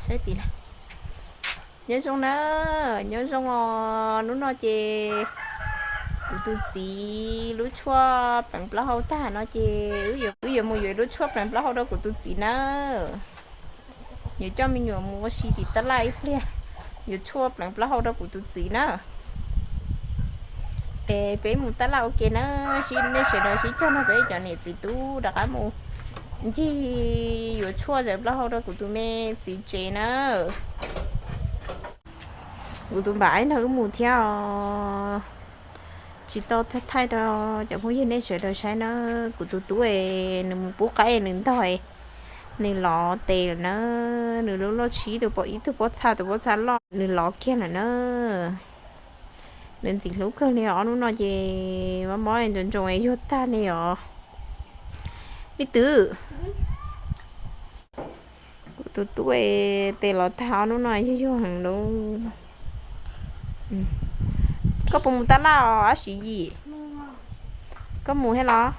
Saib tim na. Nyob zoo na, nyob zoo os. Hnub no ces kuv tus txiv lub tshuaj pleev plaub hau tag no ces wb yuav mus yuav lub tshuaj pleev plaub hau rau kuv tus txiv na. Yuav coj me nyuam mus ua si tim tab laj ib pliag, yuav tshuaj pleev plaub hau rau kuv tus txiv na. Es peb mus tab laj ua ke na, sib nej sawv daws sib cog nrog peb cov niam txiv tub rov qab mus ncig yuav tshuaj pleev plaub hau rau kuv tus me txiv tsev na. Kuv tus npam ib nrog wb mus thiab os. Tsis tau thaij rau cov phooj ywg nej sawv daws saib na. Kuv tus tub es nws mus pub qaib nws ntog, nws lov tes lawm na. Nws lub loj tshib tus pom ib tug pob txha, tus pob txha loj nws lov kiag lawm na. Nws ntxim hlub kawg li os, ob hnub no ces mob mob ntsoov ntsoov yuag tag li os. Ib twb, kuv tus tub tes lov tag ob hnub no yuag yuag heev lauj. Koj puas mus tab laj os Ab Siv Yim? Koj mus thiab los?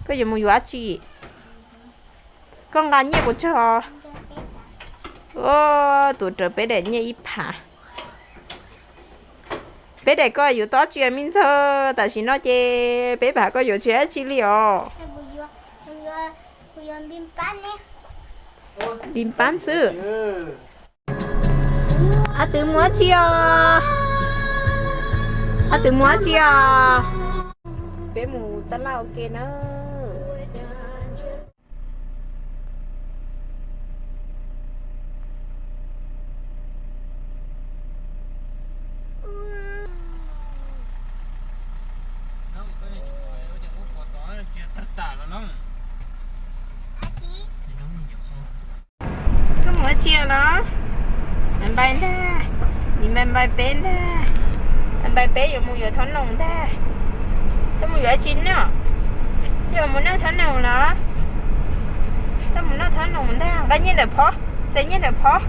Koj yuav mus yuav dab tsi? Koj nqa nyiaj puas tsawg os? Tuav rawv peb daim nyiaj ib phav. Peb daim koj yuav tau dab tsi me ntxawg? Tam sim no ces peb phav koj yuav tsis dab tsi li os. Npis pab xwb. Ab twb mus dab tsi os? Ab twb mus dab tsi os? Peb mus tab laj ua ke na. Koj mus dab tsi los? Npais ntag, nim npais npais peb ntag. Npais peb yuav mus yuav thob noom ntag. Koj mus yuav dab tsi noj? Koj yuav mus noj thob noom los? Koj mus noj thob noom ntag, nqa nyiaj ntawm phov, txais nyiaj ntawm phov.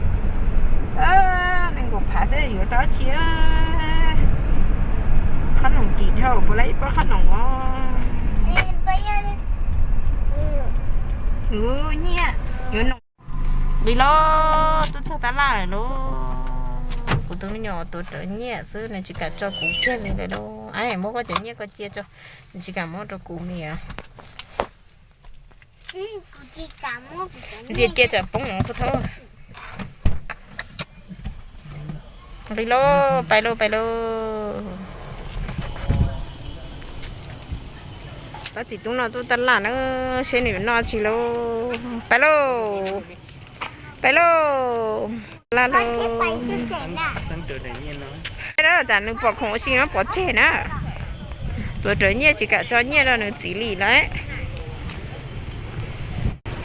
Nees nkaum phav xwb yuav tau dab tsi? Qhob noom kim dhau, puas laib ib pob qhob noom os? Nyiaj yuav noom. Li los twb txog tab laj lawm lauj. Kuv tus me nyuam tuav rawv nyiaj xwb, nws tsis kam tso kuv kiag li lawm lauj. Ab, muab koj cov nyiaj koj cia tso, nws tsis kam muab rau kuv li os. Cia cia tsam poob no thaub. Li lauj, pais lauj, pais lauj. Tab txiv tub no tuaj tab laj na, seb nws yuav noj tsi lauj. Pais lauj, pais lauj, laj lauj. Tsam nws pom khoom ua si no pov tseg na. Tuav rawv nyiaj tsis kam tso nyiaj rau nws txiv li lawm.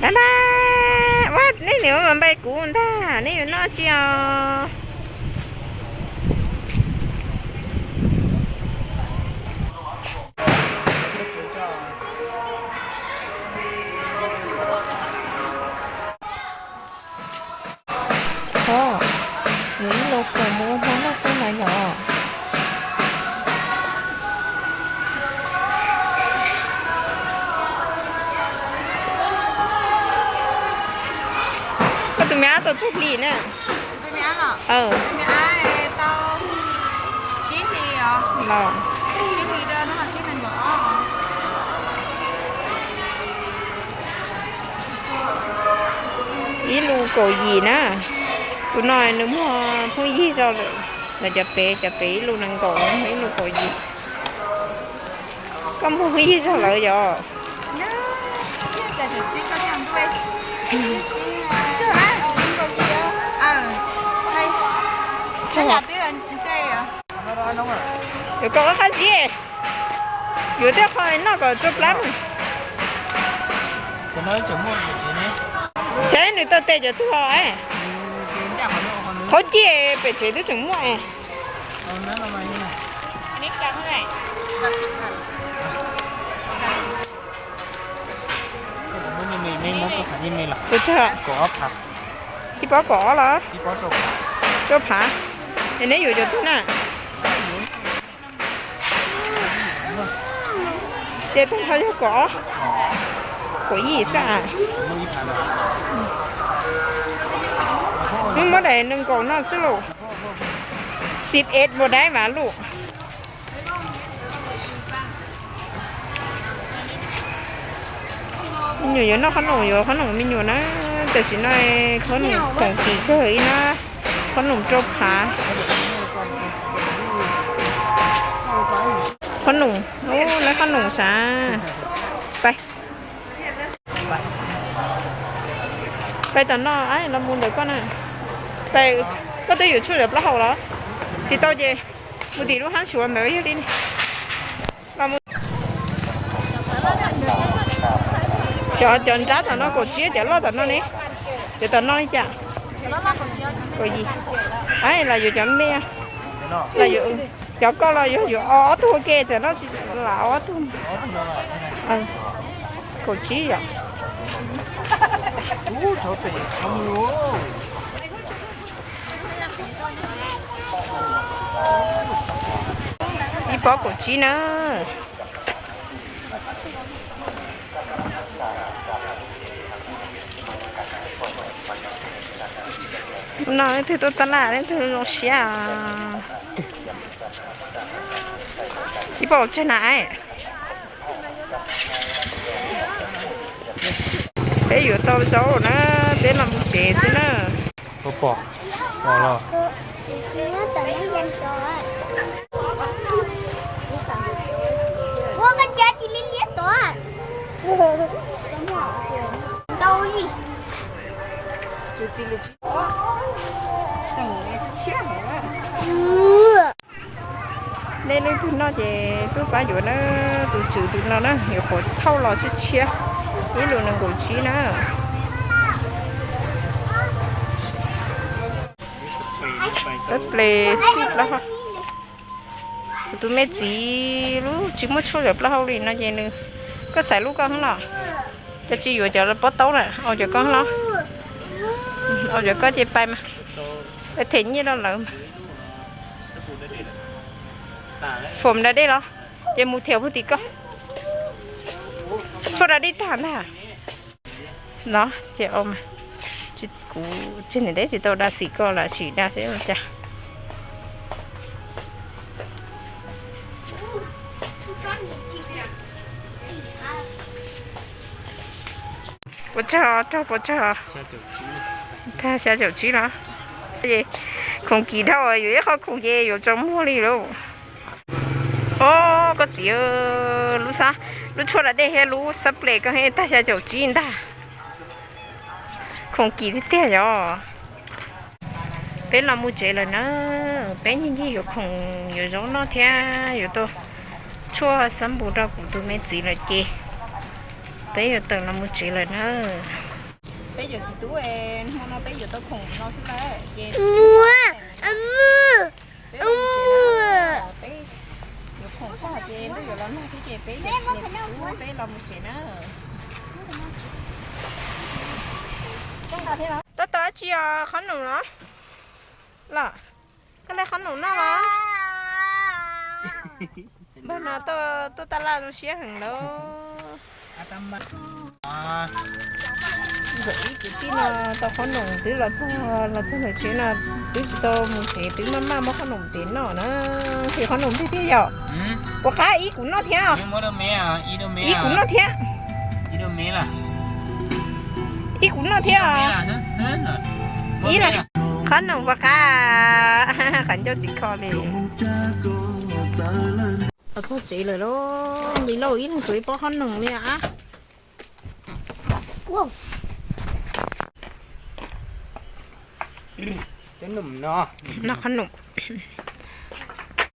Dab dab, ua nej niam ua npais kuv ntag, nej yuav noj tsi os? Hov, yuav ib lo khoom mus ua hmo noj xwb mas yom. Koj tus me ab tau tsawg hli na? Los, ib lus kaum yim na. Tus no nws muag phooj ywg zog lawm, los cov pem, cov pem ib lus nees nkaum, ib lus kaum yim. Koj muag phooj ywg zog lawm yom? Yuav kom qab qab zib, yuav tej qho noj kom tsau plab. Saib nws tau tes cov tuag. Qhov ciaj pem tsev twb tseem muaj. Tus tsawg? Ib pob kaum ob los? Rau phav. Es neb yuav cov twg na? Ces tag nrho yog kaum ob, kaum yim xwb. Muab daim nees nkaum no xwb lauj. Xib es npaum dab mas lauj. Me nyuam yuav noj qhob noom, yuav qhob noom me nyuam na. Tam sim no qhob noom khoom kim kawg ib na. Qhob noom rau phav. Qhob noom, lawv qhob noom sav. Pais, pais tom no, los mus ntawm koj na. Pais, koj twb yuav tshuaj lawm plaub hau los? Tsis tau ces mus tim lub hab suav ntawd yog li. Cov, cov nrab tom no kaum tsib, cov loj tom no ne, cov tom no li cas? Kaum yim. Los yuav cov me, los yuav cov koj los yuav, yuav ob tug ua ke, tam no tsis lam ob tug. Kaum tsib yom. Ib pob kaum tsib na. No leej twg tuaj taj laj leej twg zoo siab. Ib pob tsawg na? Peb yuav tau zaub na, peb los mus tsev xwb na. Nej leej twg noj ces tub pab yuav na, tus tswv tus no na, yuav qhuav thauj los tshiab tshiab, ib lus nees nkaum tsib na. Xab ples xij plaub hau. Kuv tus me txiv lub tsis muaj tshuaj lawm plaub hau li no ces nws, koj xaiv lub koj los? Cas tsis yuav cov pob taub na, au cov koj los? Au cov koj ces pais mas, pais them nyiaj rau lawv mas. Foom da dej los? Ces mus thiam puag tim koj. Tshuaj da dej tag ntag. No ces, kuv tseg niam deb tsis tau da xim koj lam sim da seb ua cas. Puas tsawg, raug puas tsawg? Tag xya caum tsib los? Khoom kim dhau, yuav ib qho khoom ces yuav tsaus muag li lauj. Os, koj txiv, lub xab, lub tshuaj da dej thiab lub xab ples koj tag xya caum tsib ntag. Khoom kim tiag tiag yom. Peb los mus tsev lawm na, peb ncig ncig yuav khoom yuav zaub noj thiab yuav tau tshuaj xab npus rau kuv tus me txiv lawm ces peb yuav tawm los mus tsev lawm na. Peb cov txiv tub, hmo no peb yuav tau khoom no xwb lawm ces peb, peb yuav khoom tag ces ntuj yuav los nag thiab ces peb cov txiv tub peb los mus tsev na. Tab tom dab tsi os, qhob noom los? Los, koj li qhob noom noj los? Npawg no tuaj taj laj zoo siab heev lauj. Ib kwv tij no tau qhob noom twb los txog, los txog ntawm tsev no twb tsis tau mus tsev twb maj maj muab qhob noom ntev noj na. Ces qhob noom tiag tiag yom. Puas qab ib kuv noj thiab? Ib kuv noj thiab. Ib kuv noj thiab. Ib los, qhob noom puas qab? Qab ncauj tsis kho li. Los txog tsev lawm lauj, nqis lauj, ib leeg tsuav ib pob qhob noom li a. Noj qhob noom.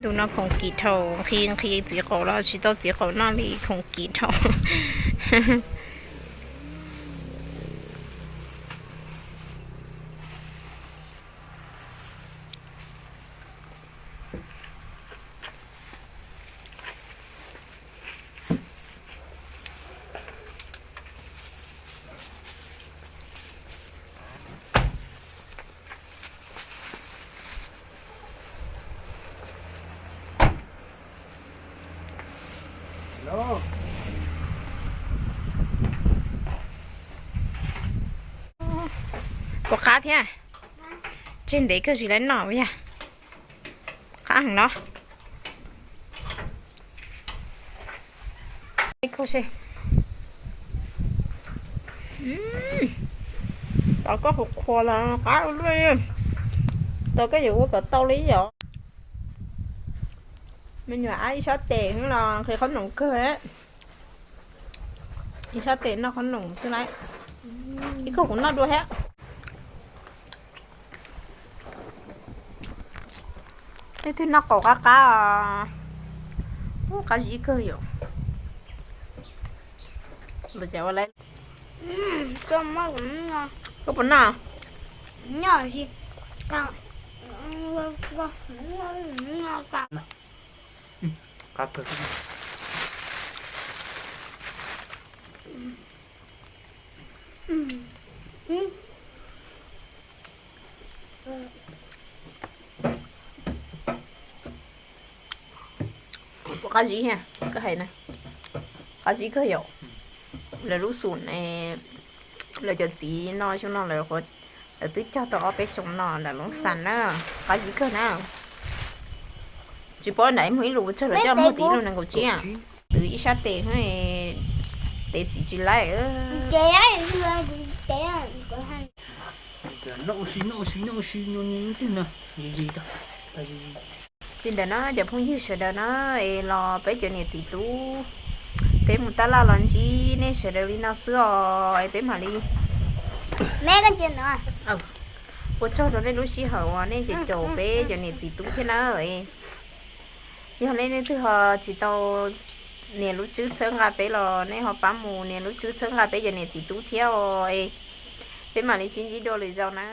Tus no khoom kim dhau, nqhis nqhis txiv qaum los tsis tau txiv qaum noj li, khoom kim dhau. Puas qab thiab? Tseg ntev kawg tsis laib noj yag. Qab heev no. Tau koj qhuas qhuas los qab ua luaj. Tau koj yuav ua kom tau li yom. Me nyuam ab ib sab tes los nqhis qhob noom kawg. Ib sab tes noj qhob noom xwb lawm. Ib khub kuv noj dua thiab. Leej twg noj qaum qab qab os. Qab zib kawg yom. Koj puas noj? Puas qab zib thiab? Koj hais na. Qab zib kawg yom. Lawv lub xum, lawv cov txiv no xyoo no lawv, lawv twb cog tau ob peb xyoos no ntawm lub xas na. Qab zib kawg na. Tsis paub nram ib muag ib lus ua tsaug los coj muag tim ib lus nees nkaum tsib. Twb ib sab tes, tes txiv tsis laib. Li ntawd na cov phooj ywg sawv daws na, es los peb cov niam txiv tub, peb mus tab laj los ntsib nej sawv daws li no xwb os, es peb mam li ua tsaug rau nej lub sij hawm uas nej caum caum peb cov niam txiv tub thiab na. Yog nej leej twg ho tsis tau nias lub tswb txhawb nqa peb los nej ho pab mus nias lub tswb txhawb nqa peb cov niam txiv tub thiab os, peb mam li sib ntsib dua lwm zaus na.